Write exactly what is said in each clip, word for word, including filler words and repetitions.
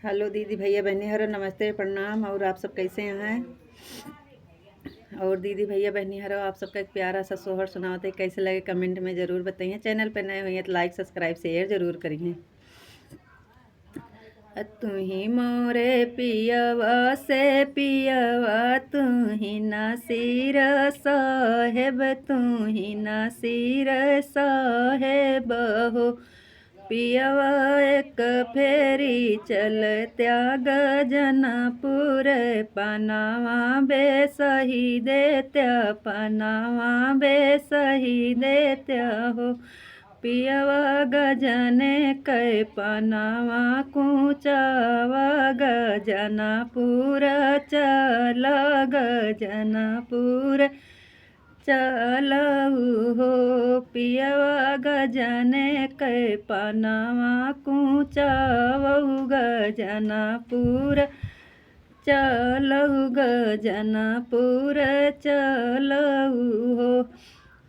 हेलो दीदी भैया बहनी हरो, नमस्ते, प्रणाम। और आप सब कैसे हैं? और दीदी भैया बहनी हरो, आप सबका एक प्यारा सा सोहर सुनावत है, कैसे लगे कमेंट में ज़रूर बताइए। चैनल पे नए हुए हैं तो लाइक, सब्सक्राइब, शेयर ज़रूर करिए। तुही मोरे पियवा से पियवा, तुही नासिर साहेब, तुही नासिर साहेब हो। पियवा एक फेरी चलत्या गजनपुर, पनावा बेसही देत्या, पनावा बेसही देत्या हो। पियवा गजन कै पनावा कूचावा गजनपुर, चल गजनपुर चलऊ हो। पियवा गजन कै पनावा कूचावऊ गजनपुर, चलऊ गजनपुर चलऊ हो।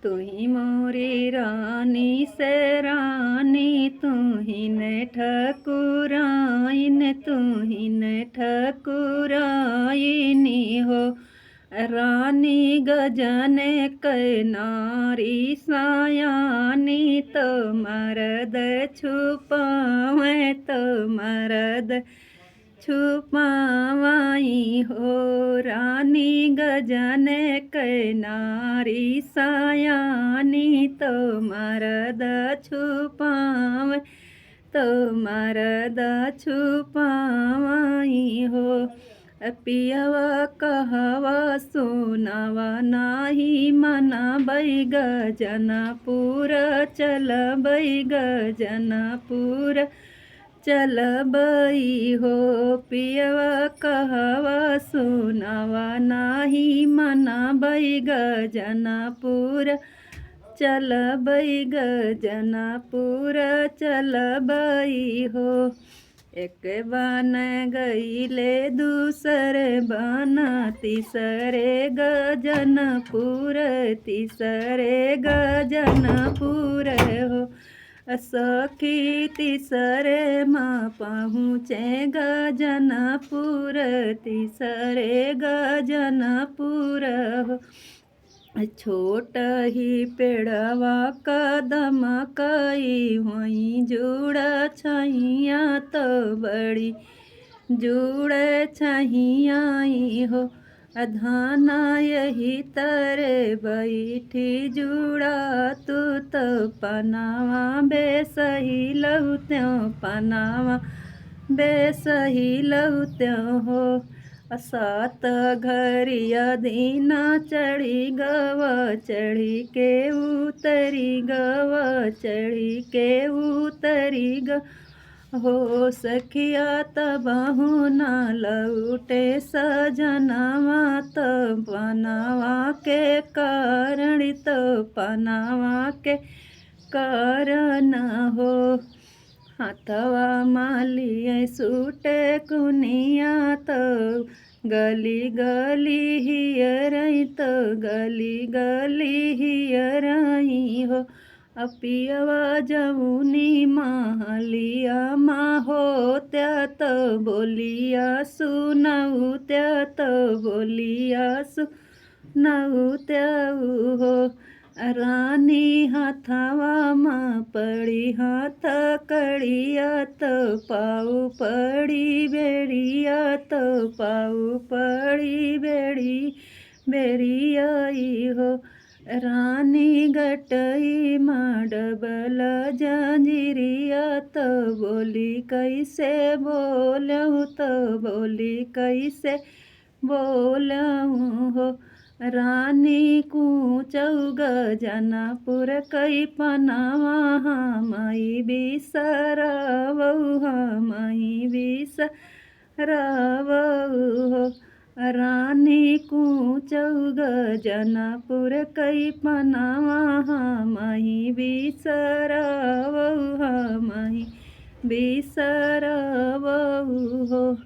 तुही मोरी रानी से रानी, तुहिन ठकुराइन, तुहिन ठकुराइनी हो। रानी गजन कै नारी सयानी, तो मरद छुपावे, तो मरद छुपावाई हो। रानी गजन कै नारी सयानी, तो मरद छुपावे, तो मरद छुपावाई हो। पियवा कहवा सुनावा, नाही मनाबै गजनपुर, चलबै गजनपुर चलबै हो। पियवा कहवा सुनावा, नाही मनाबै गजनपुर, चलबै गजनपुर चलबै हो। एक बन गईले दूसर बन, तीसरे गजनपुर, तीसरे गजनपुर हो। सखी तीसरे मा पहुँचे गजनपुर, तीसरे गजनपुर हो। छोट ही पेड़वा कदम कई होई जुड़ा छैया, तो बड़ी जुड़े छैया हो। अधाना यही तरे बैठी जुड़ा, तू तो पनावा बेसही लहुत्यो, पनावा बेसही लहुत्यो हो। सात घरिया दीना चढ़ी गवा, चढ़ी के उतरी गवा, चढ़ी के उतरी ग हो। सखिया तबहु ना लौटे सजनवा, त पनावा के कारण, त पनावा के कारण हो। हाथवा मा लिए सूटे कुनिया, तो गली गली हियरई, तो गली गली हियरई हो। अपियवा जौनी महलिया मा होत्या, तो बोलिया सुनौत्या, तो बोलिया सुनौत्या हो। रानी हाथवा मा पड़ी हाथ कड़िया, तो पाऊ पड़ी बेड़िया, तो पाऊ पड़ी बेड़ी बेड़िया हो। रानी गटई मा डबल जंजीरिया, तो बोली कैसे बोलूँ, तो बोली कैसे बोलूँ हो। रानी कूचौ गजनपुर कई पनावा, हमई बिसरावौ, हमई बिसरावौ हो। रानी कूचौ गजनपुर कई पनावा, हमई बिसरावौ, हमई बिसरावौ हो।